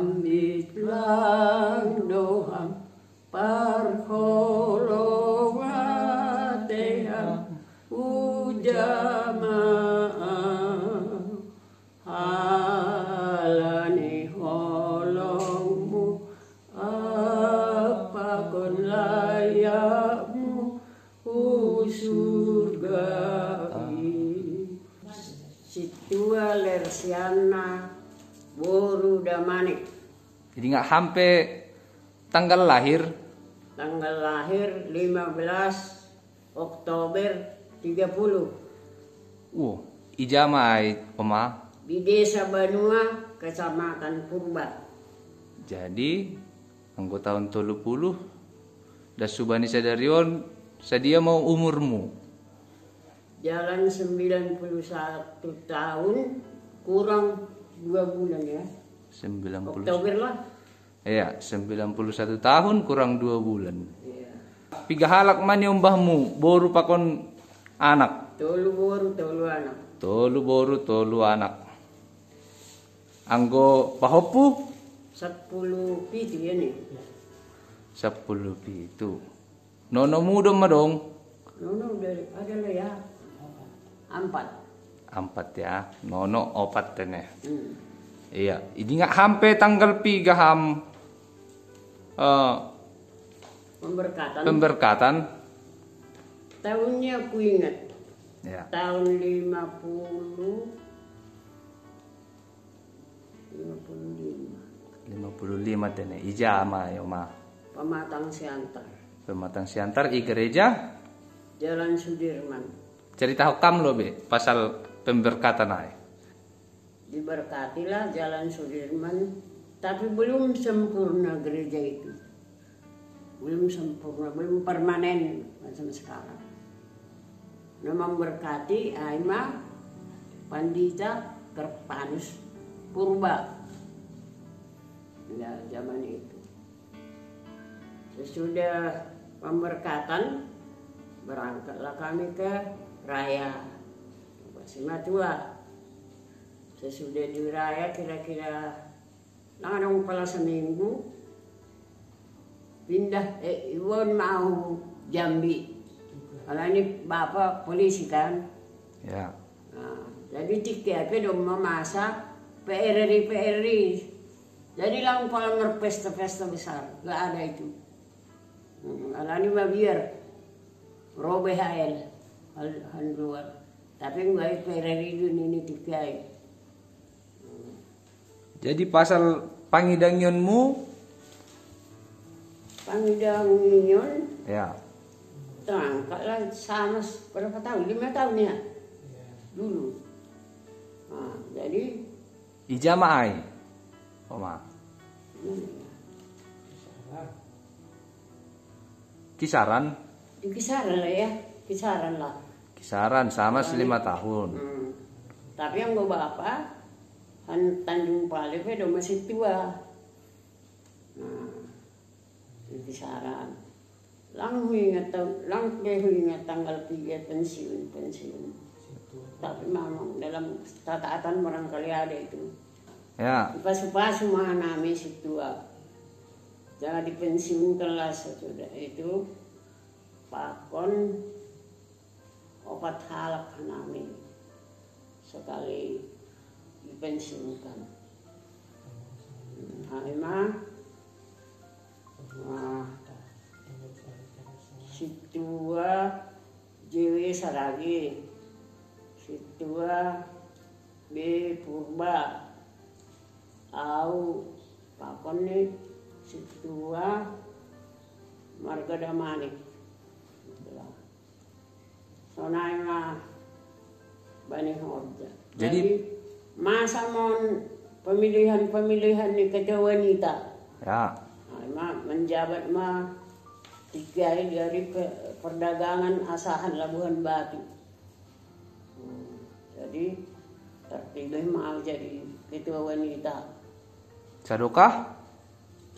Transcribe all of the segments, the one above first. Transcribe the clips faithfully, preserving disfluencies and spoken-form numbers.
Mitlang doham parholong ateham ujamaah. Halani holongmu apakon layakmu usurgai. Situa Lersiana boru Damane. Jadi nggak sampai tanggal lahir? Tanggal lahir lima belas Oktober tiga puluh. Wah, ijama ai, Oma. Di Desa Banua, Kecamatan Purba. Jadi, anggo taon tolu puluh, das subani sadari on, sadia ma umurmu? Jalan sembilan puluh satu tahun kurang dua bulan ya. Sembilan puluh. Oktober lah. Iya, sembilan puluh satu tahun kurang dua bulan. Iya. Piga halak ma ni ombahmu, boru pakon anak? Tolu boru, tolu anak. Tolu boru, tolu anak. Anggo pahompu? Sepuluh pitu ya nih. Sepuluh pitu. Nono mudo ma dong? Nono udah ada lah ya. Empat. Empat ya. Nono opat tene. Hmm. Iya, ini nggak sampai tanggal piga ham, eh, Pemberkatan. Pemberkatan. Tahunnya aku ingat. Ya. Tahun lima puluh, lima puluh lima. Lima puluh lima tene. Ijama yo ma. Pematang Siantar. Pematang Siantar i gereja? Jalan Sudirman. Cerita hokam lo be pasal pemberkatan ai. Diberkatilah Jalan Sudirman, tapi belum sempurna gereja itu. Belum sempurna, belum permanen macam sekarang. Nah, memberkati ai ma Pandita Kerpanus Purba. Ya, zaman itu. Sesudah pemberkatan, berangkatlah kami ke Raya. Simatua. Sesudah di Raya kira-kira lang dong pala seminggu, pindah, eh, iwon mau Jambi. Kalau ini bapak polisi kan. Ya. Nah, jadi tiki apa dong memasak P R R I, P R R I. Jadi lang pala merpesta-pesta besar, gak ada itu. Hmm, alani mabiar ro B H L hal, hal luar. Tapi nggak itu P R R I itu nini tikai. Jadi pasal pangidangionmu? Pangidangion? Ya. Terangkat lah sama s-, berapa tahun? Lima tahun ya? Dulu. Nah, jadi ijama ai, Oma. Hmm. Kisaran? Di kisaran lah ya, kisaran lah. Kisaran sama selima tahun. Hmm. Tapi yang gue bapak, han Tanjung Pale pe do masih tua. Nah, di kisaran. Lang huingat tang-, lang pe huingat tanggal tiga pensiun, pensiun. Tapi memang dalam tataatan barangkali ada itu. Ya. Pasu-pasu ma nami si tua. Jadi pensiun kelas sudah itu pakon opat halak nami sekali dipensiunkan. Nah, emang, nah, si tua J W Saragi, si tua B Purba, au pakon ni si tua marga Damanik. Sonai ma bani horja. Jadi, jadi, masa mon pemilihan-pemilihan ni ketua wanita. Ya. Nah, ma, menjabat ma tiga hari dari pe-, perdagangan Asahan Labuhan Batu. Hmm, jadi terpilih ma jadi ketua wanita. Sadokah?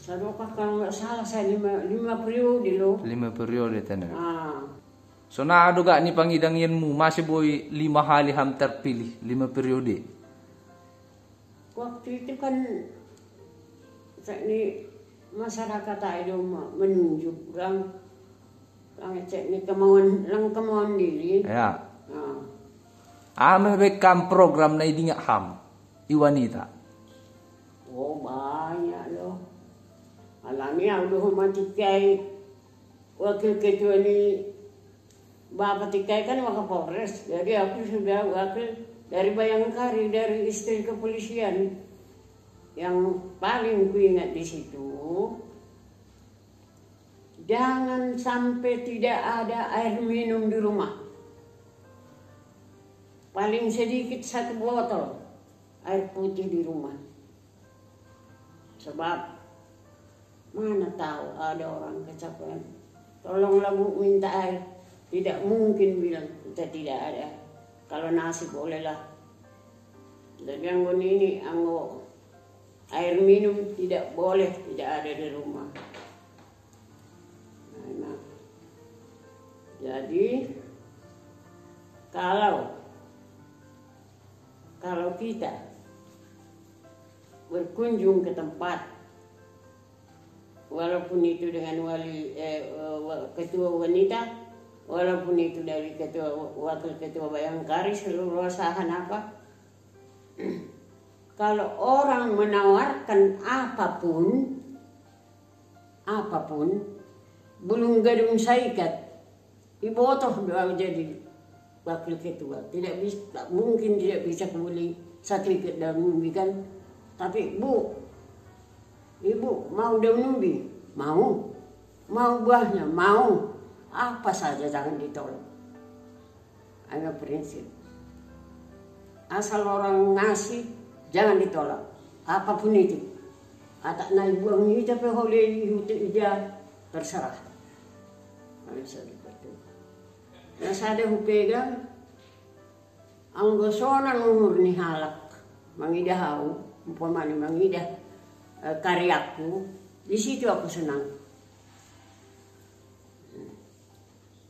Sadokah kalau nggak salah saya lima, lima periode loh. Lima periode tene. Ah. Sonai do gak ni pangidangianmu, masih boi lima hali ham terpilih, lima periode. Waktu itu kan Ini masyarakat aja menunjuk orang, orang cek ini kemauan, orang kemauan diri. Ya. Nah. Ame bekam program na idinga ham i wanita. Oh, banyak loh. Alami aku dulu mati kai wakil ketua ini, Bapak Tikai kan Wakapolres, jadi aku sudah wakil dari Bayangkari, dari istri kepolisian. Yang paling kuingat di situ, jangan sampai tidak ada air minum di rumah. Paling sedikit satu botol air putih di rumah. Sebab mana tahu ada orang kecapean. Tolonglah, Bu, minta air. Tidak mungkin bilang kita tidak ada. Kalau nasi bolehlah. Jadi anggo ini, anggo air minum tidak boleh tidak ada di rumah. Nah, jadi kalau kalau kita berkunjung ke tempat, walaupun itu dengan wali eh, eh, wa- ketua wanita, walaupun itu dari ketua, wakil ketua Bayangkari, seluruh usaha apa, kalau orang menawarkan apapun, apapun, bulung gadung saikat, ibotoh doa jadi wakil ketua. Tidak bisa, tak mungkin tidak bisa kubeli satu ikat daun ubi kan. Tapi, Bu, Ibu, mau daun ubi? Mau. Mau buahnya? Mau. Apa saja jangan ditolak. Ada prinsip. Asal orang ngasih, jangan ditolak. Apapun itu. Atak nai buang itu pe hole itu ija, terserah. Kalau saya seperti itu. Nah, saya ada hupegang, anggo sonang umur ni halak, mangidah au, umpamani mangidah eh, karyaku, di situ aku senang.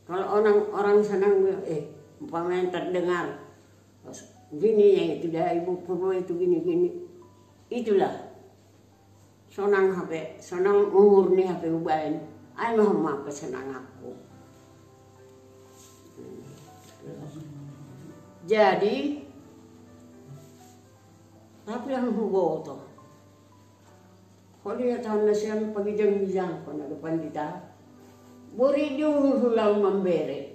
Kalau orang orang senang bilang, eh, umpamanya terdengar, gini ya itu dah ibu perlu itu gini gini, itulah sonang hape, sonang umur ni hape ubaen. Ai mah ma kesenanganku. Jadi tapi yang huboto, kalau ya tahun nasiam pagi jam bijang kona depan kita, beri dulu hulang memberi.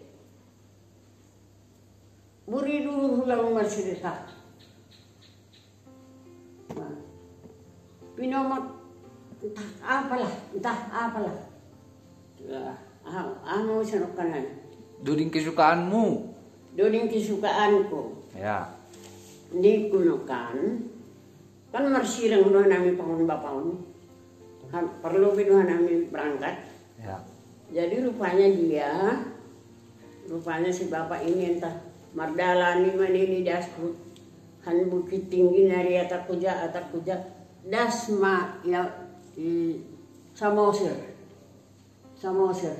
Buri dulu hulang marsidekah. Nah, pinomat entah apalah, entah apalah. Lah, ah, anu sanokanan. Duding kesukaanmu. Doding kesukaanku. Ya. Ni kunokan. Kan marsirang doha nami pangun bapaun. Kan perlu pi doha nami berangkat. Ya. Jadi rupanya dia, rupanya si bapak ini entah mardalani manini dasku. Han Bukit Tinggi nari atak kuja, atak kuja. Das ma ya i Samosir. Samosir.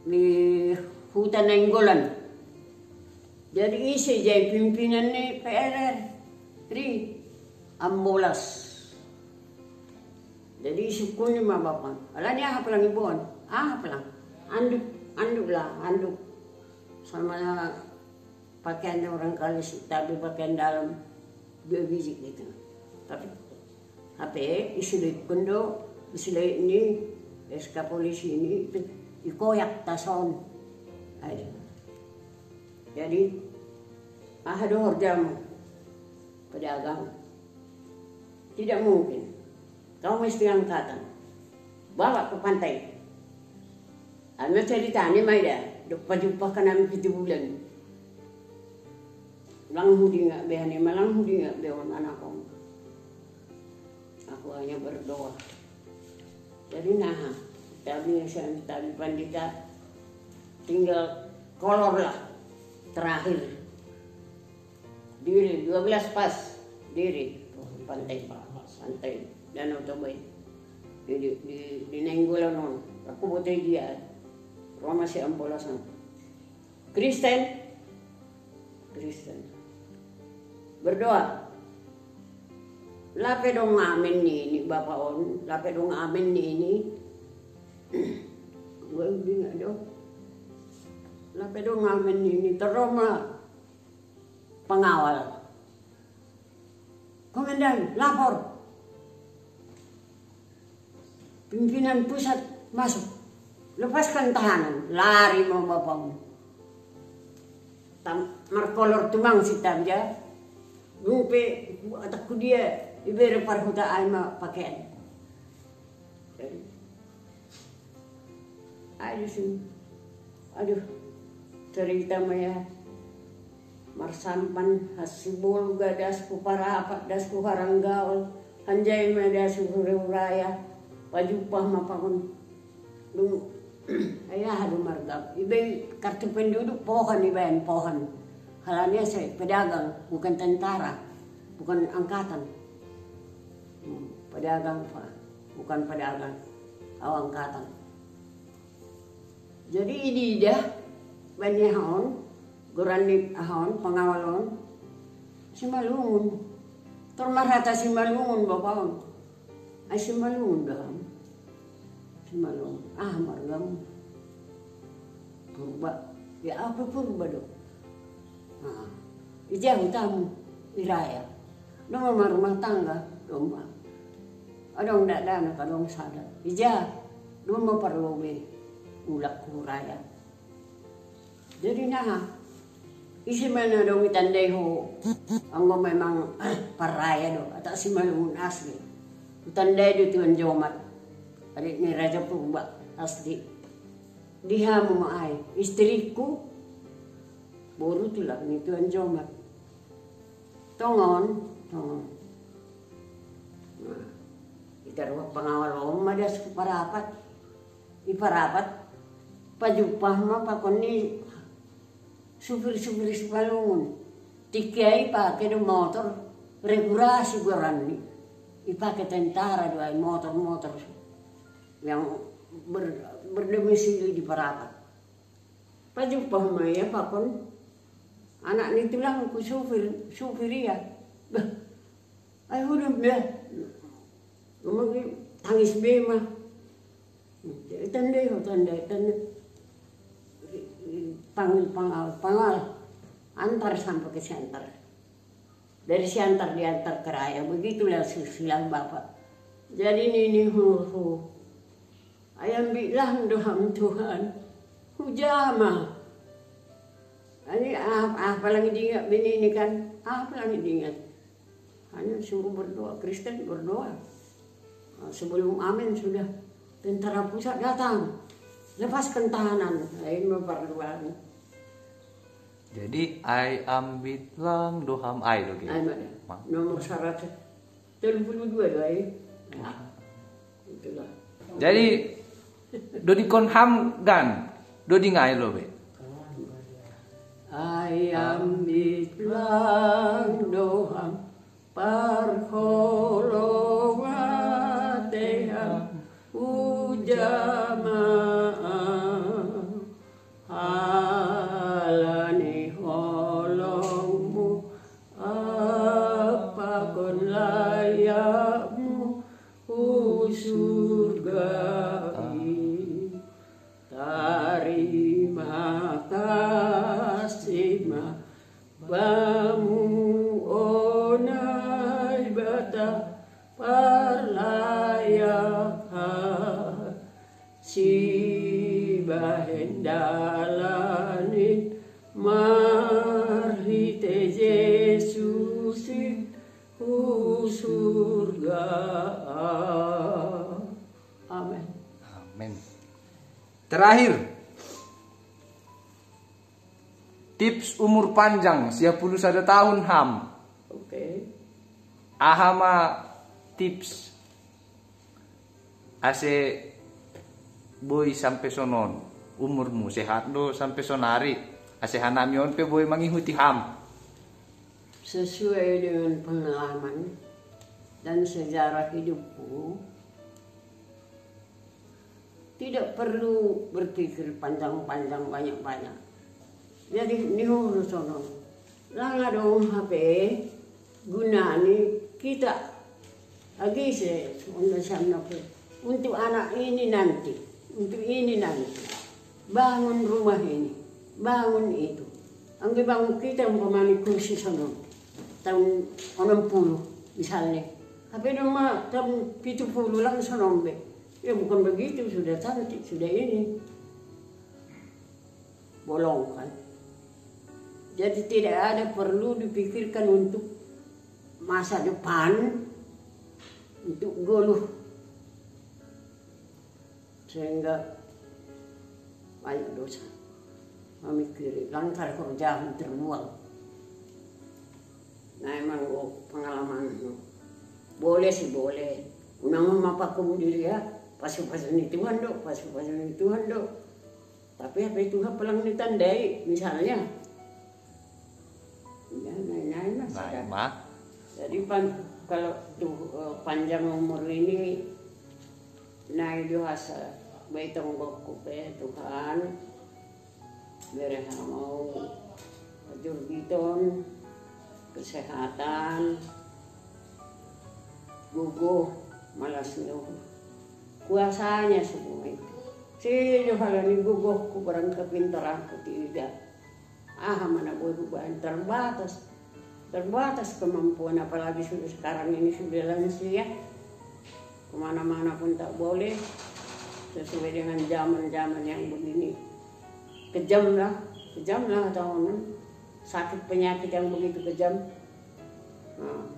Di hutan Nainggolan. Jadi ise jai pimpinan ni P R R. Ri Ambolas. Jadi sukuni ma bapak. Alani aha pelang ibuan. Aha pelang. Anduk, anduk lah, anduk. Sama pakaiannya orang kali tapi pakaian dalam dua biji gitu. Tapi hape isiloi kondo, isiloi ni S K polisi ini itu ikoyak tason. Jadi aha dohor jamu pedagang. Tidak mungkin. Kau mesti angkatan. Bawa ke pantai. Ame ceritani mai da, dok pajumpah kanami pitu bulan. Lang hudi nga be hani malang hudi nga be on anakon. Aku hanya berdoa. Jadi nah, tabi tabi pandita tinggal kolor lah terakhir. Diri dua belas pas diri pantai pantai Danau Toba di di di Nainggolan on. Aku bote dia Roma si Ambolas on. Kristen Kristen berdoa. Lape dong amen nini, Bapa on, lape dong amen nini. Gue bingung dong. Lape dong amen nini, teroma pengawal. Komandan, lapor. Pimpinan pusat masuk. Lepaskan tahanan, lari mau Bapa on. Tam, markolor tumang si Tabja. Dumpe atakku dia, ibere parhuta ai ma pakean. Jadi, aduh, sin. Aduh, cerita maya. Marsampan, hasibol ga dasku Parapat, dasku Haranggaol, hanjai ma dasku Huraya, pajupah ma pakon. Dulu, ayah, aduh, margam. Ibe kartu penduduk pohon, ibe pohon. Halanya saya pedagang, bukan tentara, bukan angkatan. Hmm, pedagang, Pak. Bukan pedagang. Au angkatan. Jadi, idida, bani haon, goran ni haon, pengawal on, Simalungun. Tor marhata Simalungun, Bapa on. Ai Simalungun do ham. Simalungun. Ah, margamu. Purba. Ya, apa Purba do? Ah, ija hutamu, Iraya. Dong ma rumah tangga, dong ma. Adong dak dana kadong sada. Ija, dong ma parlobe ulak Huraya. Jadi, nah, isi mana dong itandai ho. Anggo memang paraya do, atau Simalungun asli. Itandai do Tuan Jomat. Adik ni Raja Purba asli. Di hamu ai, istriku, boru tulak ni Tuan Jomat. Tongon, tongon. Nah, ita ruak pengawal on ma dasku Parapat. I Parapat, pajupah ma pakon ni supir-supir Simalungun. Tingki ai pake do motor regulasi goran ni. Ipake tentara do ai motor-motor yang ber-, berdomisili di Parapat. Pajupah ma ia pakon anak ni tulangku supir, supir ia. Bah, ai hudam be. Ngomong tangis be ma. Tandai ho, tandai, tandai. Panggil pengawal, pengawal. Antar sampai ke Siantar. Dari Siantar diantar ke Raya. Begitulah silsilah Bapak. Jadi nini huhu. Ayam bilang doham Tuhan. Hujama. Ini apa, apa lagi diingat bini ini kan? Apa lagi diingat? Hanya suruh berdoa, Kristen berdoa. Nah, sebelum amin sudah tentara pusat datang. Lepaskan tahanan. Lain mau berdoa. Jadi, ai am bit lang doham ai do ge. Ai mana? Ma. Nomor seratus. Telu puluh dua do ai. Nah, itulah. Jadi, do dikon ham gan, do dingai lo be. Ai am bit lang doham parholong ateham ujama. Halani holongmu, apa kon layakmu, hu surga i. Tarima kasih ma bamu, o Naibata parlayak ha. Sibahen dalanin marhite Jesusin hu surga. Amen. Amen. Terakhir, tips umur panjang, sia puluh sada tahun ham. Oke. Aha ma tips ase boi sampe sonon umurmu, sehat do sampe sonari, ase hanami on pe boi mangihuti ham. Sesuai dengan pengalaman dan sejarah hidupku, tidak perlu berpikir panjang-panjang, banyak-banyak. Jadi, nihuhur sonon. Langa dong hape gunani kita Agi se, onda siam na pe. Untuk anak ini nanti, untuk ini nanti. Bangun rumah ini, bangun itu. Angge bangun kita umpamani kursi sono, tahun enam puluh misalnya. Tapi nama tahun pitu puluh lang sono be. Ya bukan begitu, sudah cantik, sudah ini. Bolongkan. Jadi tidak ada perlu dipikirkan untuk masa depan, untuk goluh. Sehingga banyak dosa. Memikiri langkar kerjaan terbuang. Nah emang oh, pengalaman no. Boleh sih boleh. Unang mapakum diri ya. Pasu-pasu ni Tuhan do, pasu-pasu ni Tuhan do. Tapi apa itu pelang ditandai misalnya. Ya, nah, nah, nah, Nah, sudah. Ma. Jadi pan, kalau tuh eh, panjang umur ini, nah itu asa betong bokku pe Tuhan, bere mau jurbiton, kesehatan, guguh, malas nyo. Kuasanya semua itu. Sini halani guguhku barang kepintaranku tidak. Ah, mana boleh bukan terbatas. Terbatas kemampuan, apalagi sudah sekarang ini sudah lansia. Kemana-mana pun tak boleh sesuai dengan zaman-zaman yang begini. Kejam lah, kejam lah tahun sakit penyakit yang begitu kejam. Nah,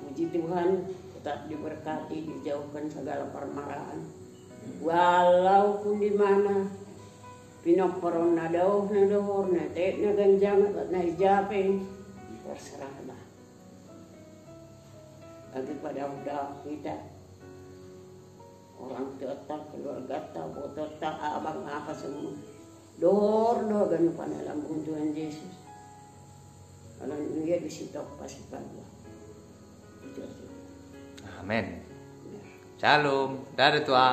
puji Tuhan, tetap diberkati, dijauhkan segala permaraan. Walaupun di mana pinokkoron na dauh na dohor na tek na ganjang na ijape, terserahlah. Lagi pada udah kita orang tua, keluarga, boto, abang apa semua. Dor do ganu pada lambung Tuhan Yesus. Kalau dia di situ pasti pada. Itu aja. Amin. Shalom. Dadah tua.